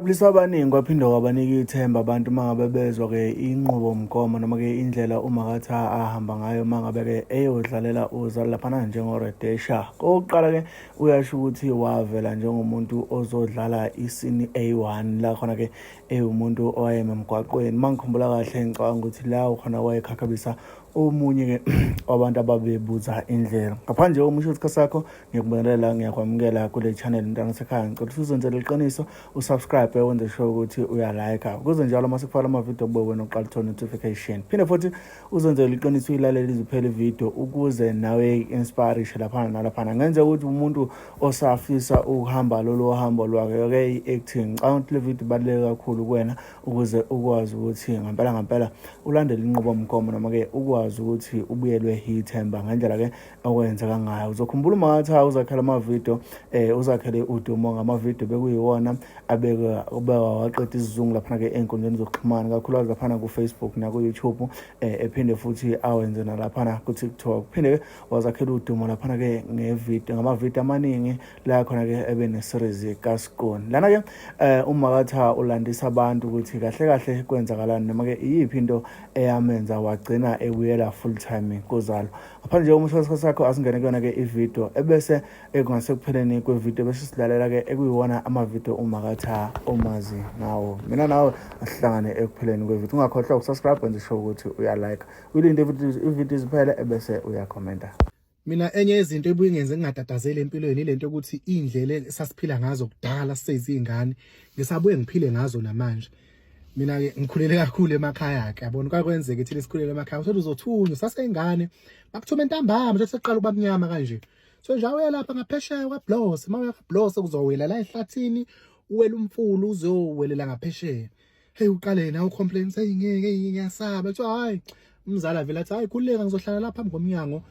Jabulisa abaningi kwaphinde kwabanika ithemba abantu uma ngabe bezwa-ke inqubomgomo noma-ke indlela uMakatha ahamba ngayo uma ngabe-ke eyodlalela uZalo laphana njengoRedesha. Kokuqala-ke uyasho ukuthi wavela njengomuntu ozodlala isini A1 la khona-ke ewumuntu owayeme emgwaqweni. Uma ngikhumbula kahle ngicabanga ukuthi la khona wayekhakhabisa omunye-ke wabantu ababebuza indlela. Ngaphandle komusho isikhathi sakho Ngiyakubingelela, ngiyakwamukela kule channel mntana sekhaya. Ngicela ukuthi uzenzele iqiniso, usubscribe wenze sure ukuthi uyalike. Ukuze njalo uma sikufaka amavidiyo kube wena uqala uthola notification. Phinde futhi uzenzele iqiniso uyilalele iziphele ividiyo ukuze nawe inspirishe laphana nalaphana. Ngenze ukuthi umuntu osafisa ukuhamba lolu hambo lwakhe ke i-acting. Ngicabanga ukuthi le video ibaluleke kakhulu kuwena ukuze ukwazi ukuthi ngempela ngempela ulandele inqubomgomo noma ke ukwazi ukuthi ubuyelwe yithemba ngendlela ke okwenzeka ngayo. Uzokhumbula uMatha uzakhela amavidiyo uzakhele udumo ngamavidiyo bekuyiwona abeka ubeka waqeda isizungu laphana-ke ey'nkundleni zokuxhumana kakhulukazi laphana ku-Facebook naku-YouTube ephinde futhi awenze nalaphana ku-TikTok. Phinde-ke wazakhela udumo laphana-ke ngevidiyo ngamavidiyo amaningi la khona-ke ebe ne-series kaSkoni. Lana-ke uMakatha ulandisa abantu ukuthi kahle kahle kwenzakalani noma-ke iyiphi into eyamenza wagcina ebuyela full time kuzalo. Ngaphandle nje uma isikhathi sakho asingene kuyona-ke ividiyo ebese kungasekupheleni kwevidiyo bese silalela-ke ekuyiwona amavidiyo uMakatha omazi ngawo. Mina nawe asihlangane ekupheleni kwevidiyo. Ungakhohlwa ukusubscribe wenze sure ukuthi uyalike. Uyilinde ividiyo iziphele ebese uyakhomenta. Mina enye yezinto ebuye ingenze ngingatatazeli empilweni ilento yokuthi iy'ndlela esasiphila ngazo kudala sisezingane ngisabuye ngiphile ngazo namanje. Mina-ke ngikhulele kakhulu emakhaya-ke yabona kwakwenzeka thina sikhulele emakhaya uthole uzothunywa saseyingane bakuthuma entambama nje sekuqala ukuba mnyama kanje. So nje awuya lapha ngaphesheya kwaBlose, uma uya kwaBlose uzowela la ehlathini uwela umfula uzowelela ngaphesheya. Hey uqale nawe ucomplain hey ngeke hey ngiyasaba kuthiwa hayi umzala vele athi hayi khululeka ngizohlala lapha phambi komnyango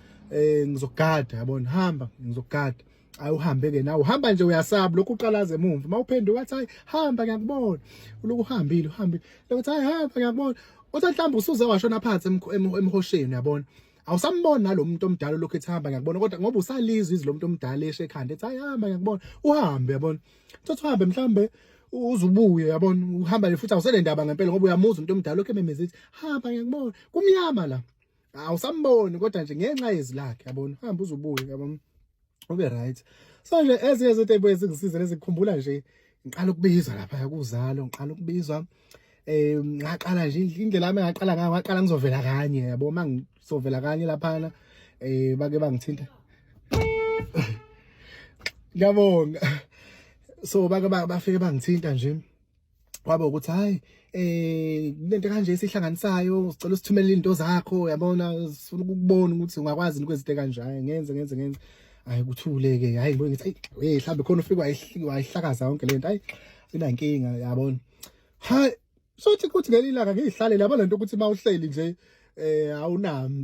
ngizokugada yabona hamba ngizokugada ayi uhambe ke nawe uhamba nje uyasaba lokhu uqalaza emumva uma uphenduka athi hayi hamba ngiyakubona ulokhu uhambile uhambile lokhu athi hayi hamba ngiyakubona uthi mhlawumbe usuze washona phansi emhosheni uyabona awusamboni nalo muntu omdala lokhu ethi hamba ngiyakubona kodwa ngoba usalizwa izwi lomuntu omdala eshe ekhanda ethi hayi hamba ngiyakubona uhambe uyabona Thothi uhambe mhlambe uzubuye yabona uhamba nje futhi awusenendaba ngempela ngoba uyamuzwa umuntu omdala lokho ememeza ethi hamba ngiyakubona kumnyama la awusamboni kodwa nje ngenxa yezwi lakhe yabona hamba uzubuye yabona ube right so nje ezinye izinto ezibuye zingisize lezi ngikhumbula nje ngiqala ukubizwa lapha kuzalo ngiqala ukubizwa ngaqala nje indlela yami ngaqala ngayo ngaqala ngizovela kanye yabo uma ngizovela kanye laphana bake bangithinta ngiyabonga so bake bafike bangithinta nje kwaba ukuthi hayi kunento kanje esihlanganisayo sicela usithumelele into zakho yabona sifuna ukukubona ukuthi ungakwazi ukwenza into kanje hayi ngenze ngenze ngenze hayi kuthule ke hayi ngibuye ngithi ayi hey mhlambe khona ufike wayihlakaza yonke lento hayi inankinga yabona hayi sothi kuthi ngelinye ilanga ngiyihlalele yabo lento ukuthi uma uhleli nje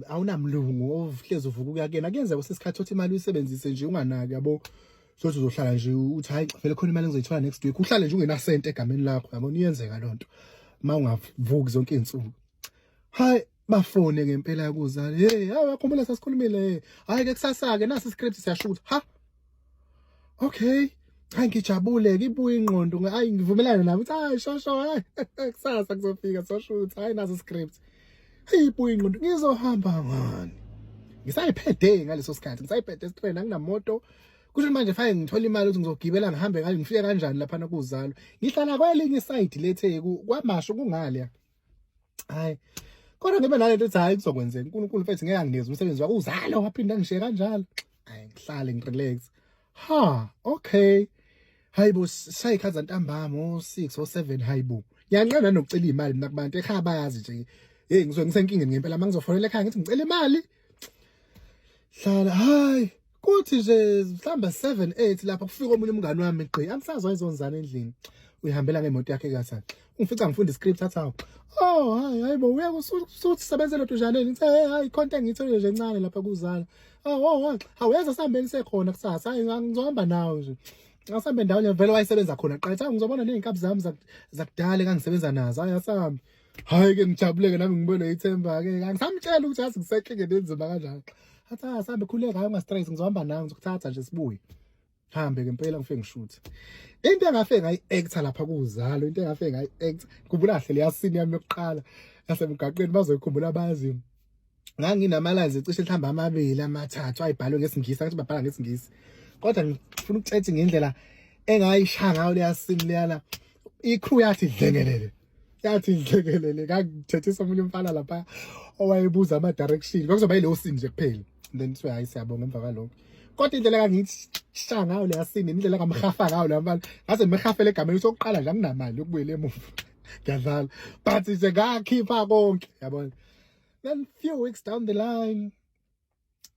awunamlungu ohlezi uvuka ukuya kuyena kuyenzeka usesikhathi othi imali uyisebenzise nje unganaki yabo sothi uzohlala nje uthi hayi vele khona imali engizoyithola next week uhlale nje ungenasente egameni lakho yabona iyenzeka lonto uma ungavuki zonke izinsuku hayi bafone ngempela kuzala hey hayi uyakhumbula sasikhulumile hayi ke kusasa ke nasi script siyashutha ha okay hayi ngijabule ke ibuye ingqondo hayi ngivumelana nami uthi hayi shosho hayi kusasa kuzofika soshutha hayi naso script hayi ibuye ingqondo ngizohamba ngani ngisayiphethe ngaleso sikhathi ngisayiphethe esitreni anginamoto kusho manje fanele ngithola imali ukuthi ngizogibela ngihambe kanje ngifike kanjani lapha nakuzalo ngihlala kwelinye iside leTheku kwamasho kungale hayi kodwa ngibe nalento ethi hayi kuzokwenzeka uNkulunkulu mfethu ngeke anginikeze umsebenzi wakho uzalo waphinda ngishiye kanjalo hayi ngihlale ngirelax ha okay hayibo sayikhaza ntambama o6 o7 hayibo ngiyanqena nokucela imali mina kubantu ekhaya bayazi nje hey ngizobe ngisenkingeni ngempela mangizofonela ekhaya ngithi ngicela imali hlala hayi kuthi nje mhlawumbe 7 8 lapha kufika omunye umngani wami gqi angisazi wayezonzana endlini uyihambela ngemoto yakhe kathi ungifica ngifunda iscript athi hawu oh hayi hayibo uya usuthi sebenzele ntojaneni ngithe hey hayi khonto engiyithole nje encane lapha kuzala oh oh awuyeza sihambeni sekhona kusasa hayi ngizohamba nawe nje asambe ndawonye vele wayesebenza khona qala athi ngizobona nezinkabi zami zakudala engangisebenza nazo hayi asambe hayi ke ngijabuleke nami ngibone ithemba ke angisamtshela ukuthi yazi ngisenkingeni enzima kanjani athi asambe khuleka hayi ungastress ngizohamba nawe ngizokuthatha nje sibuye. Hambe ngempela ngifike ngishuthe. Into engafike ngayi-actor lapha kuZalo, into engafike ngayi-actor, khumbula kahle leya scene yami yokuqala yasemgaqweni, bazoyikhumbula abazi. Nganginama-lines cishe mhlawumbe amabili amathathu ayibhalwe ngesiNgisi, angithi babhala ngesiNgisi. Kodwa ngifuna ukutshela ngendlela engayishaya ngayo leya scene leyana, i-crew yathi dlengelele. Yathi dlengelele, ngangithethisa omunye umfana lapha owayebuza ama-direction, kwakuzoba yileyo scene nje kuphela. Then kuthiwa hayi siyabonga emva kwalokho. Kodwa indlela engangiyishaya ngayo leya scene, indlela engamhafa ngayo leya mfana, ngaze ngimhafele egameni ukuthi okokuqala nje anginamali yokubuyela emuva. Ngiyadlala. But nje ngakhipha konke, yabona. Then few weeks down the line,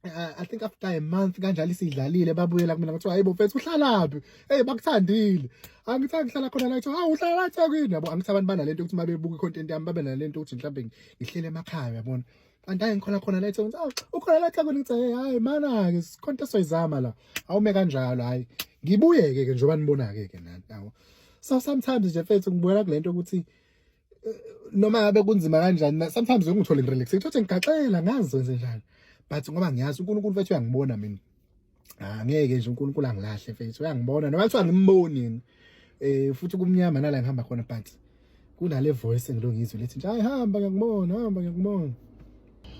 I think after a month kanjalo isidlalile, babuyela kumina ngathiwa hayibo mfethu uhlalaphi? Hey bakuthandile. Angithi ngihlala khona la, kuthiwa hawu uhlala la eThekwini, yabo. Angithi abantu banalento ukuthi mabebuka i-content yami babe nalento ukuthi mhlawumbe ngihlele emakhaya, yabona. Kanti hayi ngikhona khona la eThekwini. Awu ukhona la eThekwini, ngithi hey hayi mana ke sikhonto esoyizama la. Awume kanjalo hayi. Ngibuyeke ke njengoba nibona ke ke nani, yabo. So sometimes nje mfethu ngibuyela kulento ukuthi noma ngabe kunzima kanjani, sometimes ngithole ngirelax, ngithothi ngigaxela ngazi wenze njani, but ngoba ngiyazi uNkulunkulu mfethu uyangibona mina, angeke nje uNkulunkulu angilahle mfethu, uyangibona noma kuthiwa ngimboni yena, futhi kumnyama nala ngihamba khona, but kunale voice engilongizwe lethi nje hayi hamba ngiyakubona, hamba ngiyakubona.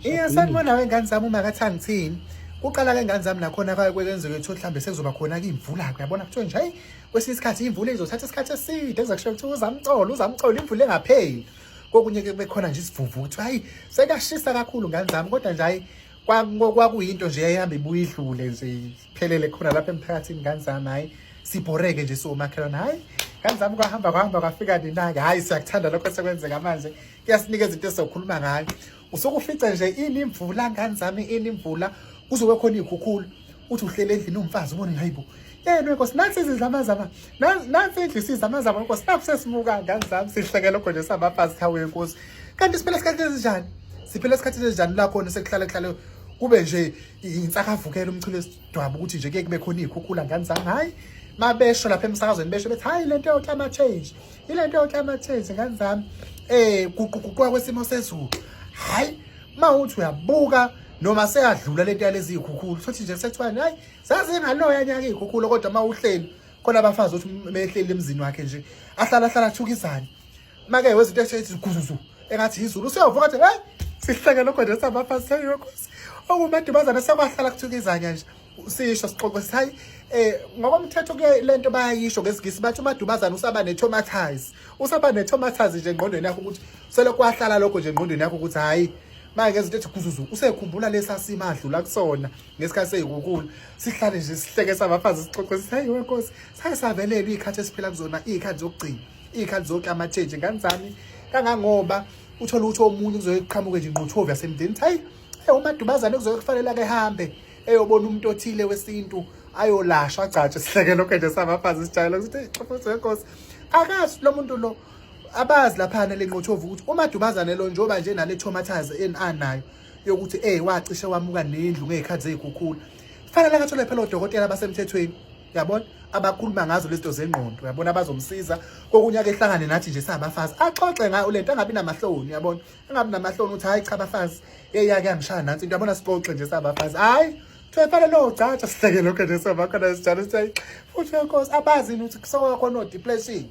Iya sanibona wengane zami, uma kathi angithini. Kuqala ke ngane zami nakhona kwenzeke ukuthi mhlambe sekuzoba khona ke imvula, uyabona kuthiwa nje hayi kwesinye isikhathi imvula izothatha isikhathi eside, kuzakusho ukuthi uzamcolo uzamcolo imvula engapheli. Kokunye ke bekhona nje isivuvu ukuthi hayi sekashisa kakhulu ngane zami, kodwa nje hayi kwakuyinto nje yayihamba ibuye idlule nje iphelele khona lapha emphakathini ngane zami, hayi sibhoreke nje siwomakhelwane. Hayi ngane zami kwahamba kwahamba kwafika nina-ke, hayi siyakuthanda lokho esekwenzeka manje, kuyasinikeza into esizokhuluma ngayo. Usukufice nje ini imvula ngane zami, ini imvula, kuzobe khona iy'khukhula, uthi uhlele endlini umfazi ubone hayibo yena wenkosi nansi izizamazama, nansi indlu isizamazama wenkosi, nakhu sesimuka ngane zami, sihleke lokho nje sabafazi thawe wenkosi. Kanti siphila isikhathi esinjani? Siphila isikhathi esinjani la khona sekuhlale kuhlale kube nje insakavukela umchilo esidwaba ukuthi nje kuye kube khona iy'khukhula ngane zami. Hhayi mabesho lapha emsakazweni besho bethi hhayi lento yo-climate change, ilento yo-climate change ngane zami, guquguquka kwesimo sezulu. Hhayi mawuthi uyabuka noma seyadlula lento yalezi iy'khukhula, uthi nje sekuthiwa hhayi zazingaloya nyaka iy'khukhula, kodwa uma uhleli khona abafazi uthi mehleli emzini wakhe nje ahlala ahlala athukizane, make wezinto ethi guzuzu engathi izulu, useyovuka athi hey sihleke lokho nje sabafazi seyokhosi okumadubazana sekwahlala kuthukizanya nje. Sisho sixoxe hayi ngokomthetho ke lento bayayisho ngesiNgisi bathi umadubazana usaba ne-traumatize, usaba ne-traumatize nje engqondweni yakho ukuthi selokwahlala lokho nje engqondweni yakho ukuthi hayi manje ngezinto ethi guzuzu usekhumbula lesa simo adlula kusona ngesikhathi seyikukula. Sihlale nje sihleke sabafazi sixoxe sithi hayi wenkosi saye savelelwa iy'khathi esiphila kuzona, iy'khathi zokugcina, iy'khathi zoklama change ngane zami, kangangoba uthole ukuthi omunye kuzoye kuqhamuke nje ingquthovu yasemndeni, hayi umadubazane kuzoye kufanele ake hambe eyobona umuntu othile wesintu ayolashwa agcatshe. Sihleke lokho nje sabafazi sijayele ukuthi futhi wenkosi akazi lo muntu lo abazi laphana le nqothovu ukuthi umadubazane lo njengoba nje nale traumatize anayo yokuthi wacishe wamuka nendlu ngey'khathi zey'khukhula, fanele akathole phela odokotela abasemthethweni, uyabona, abakhuluma ngazo lezi zinto zengqondo, uyabona, abazomsiza kokunye ake ehlangane nathi nje sabafazi axoxe ngayo lento, angabi namahloni, uyabona, angabi namahloni ukuthi hayi cha bafazi eyake yangishaya nansi into, uyabona, sixoxe nje sabafazi, hayi kuthiwa fanele ogcatsha. Sihleke lokho nje sabakhona sijalo sithi futhi wenkosi abazi ukuthi kusewakhona o-depression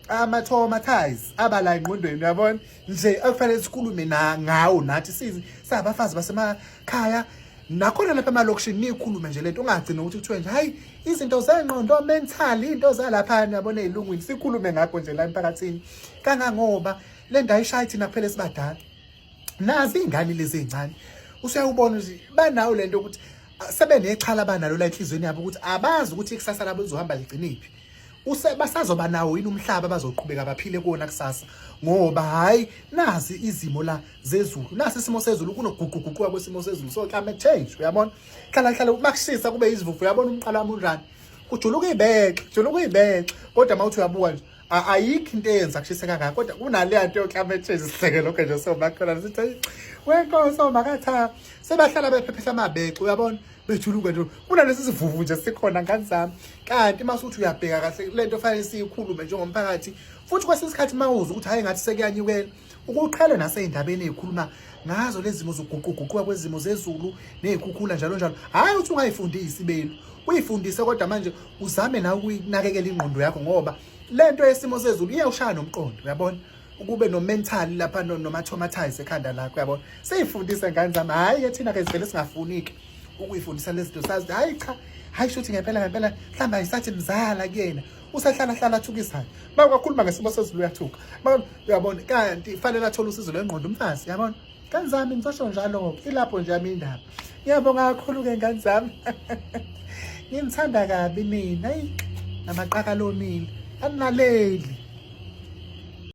ama-traumatize abala engqondweni, uyabona nje okufanele sikhulume ngawo nathi sizi sabafazi basemakhaya nakhona lapha emalokishini, niyikhulume nje lento, ungagcini ukuthi kuthiwe nje hayi izinto zengqondo mental into zalaphana, yabona, ey'lungwini, sikhulume ngakho nje la emphakathini, kangangoba le ndawo ishaya thina kuphela esibadala, nazi iy'ngane lezi ey'ncane usuyawubona ukuthi banawo lento ukuthi sebenexhala banalo la enhliziyweni yabo ukuthi abazi ukuthi ikusasa labo lizohamba ligciniphi, basazoba nawo yini umhlaba bazoqhubeka baphile kuwona kusasa, ngoba hayi nazi izimo la zezulu, nasi isimo sezulu, kunoguquguquka kwesimo sezulu, so climate change, uyabona, hlala hlala makushisa kube izivuvu, uyabona umqala wami unjani, kujuluka ibexe, kujuluka ibexe, kodwa mawuthi uyabuka nje Ayikho into eyenza kushise kangaka, kodwa kunaleya nto yo-climate change. Sihleke lokho nje somakhelwane, sithi hayi wenkosi omakatha sebahlala bephephesa amabece, uyabona, bejuluka nje kunalesi sivuvu nje sikhona, ngani zami. Kanti uma usuthi uyabheka kahle, le nto fanele siyikhulume njengomphakathi. Futhi kwesinye isikhathi uma uzwa ukuthi hhayi, ngathi sekuyanyukela, ukuqhele nasey'ndabeni ey'khuluma ngazo lezi zimo zokuguquguquka kwezimo zezulu ney'khukhula njalo njalo. Hhayi ukuthi ungayifundisi belu, uyifundise, kodwa manje uzame nawe ukuyinakekela ingqondo yakho, ngoba le nto yesimo sezulu iyawushaya nomqondo, uyabona, ukube no-mental lapha noma-traumatize ekhanda lakho, uyabona. Seyifundise, ngane zami. Hhayi-ke thina-ke sivele singafuni-ke ukuyifundisa lezi zinto, sazi hhayi cha, hhayi shuthi ngempela ngempela mhlawumbe ayisathi mzala kuyena, usehlala hlala athukisayo uma kwakhuluma ngesimo sezulu, uyathuka, uyabona. Kanti fanele athole usizo lwengqondo umfazi, uyabona, ngane zami. Ngisosho njalo-ke, ilapho nje yami indaba. Ngiyabonga kakhulu-ke, ngane zami, nginithanda kabi nina. Eyi, namaqaka lomile aninaleli.